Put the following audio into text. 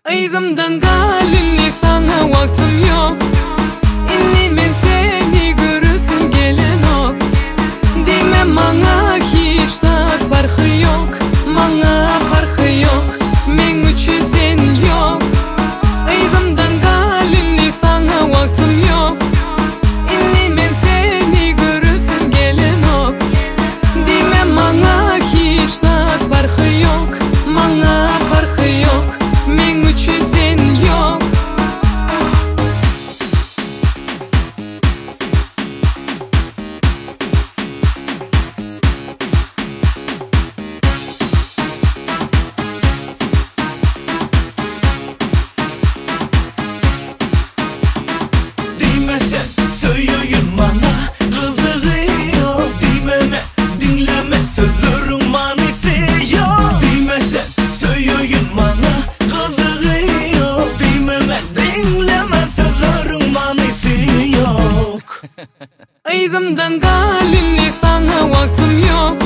Yzymdan gal indi saňa wagtym ýok Indi men seni göresim gelenok Diýme maňa hiç zat parhy ýok Maňa parhy ýok Meň üçin sen ýok Yzymdan gal indi saňa wagtym ýok Indi men seni göresim gelenok Diýme maňa hiç zat parhy ýok Maňa parhy ýok Meň üçin sen ýok. Diýme sen söýeýin maňa gyzygy ýok Diýme men diňleme sözleriň manysy ýok Diýme sen söýeýin maňa gyzygy ýok Diýme men diňleme sözleriň manysy ýok. Yzymdan gal indi saňa wagtym ýok.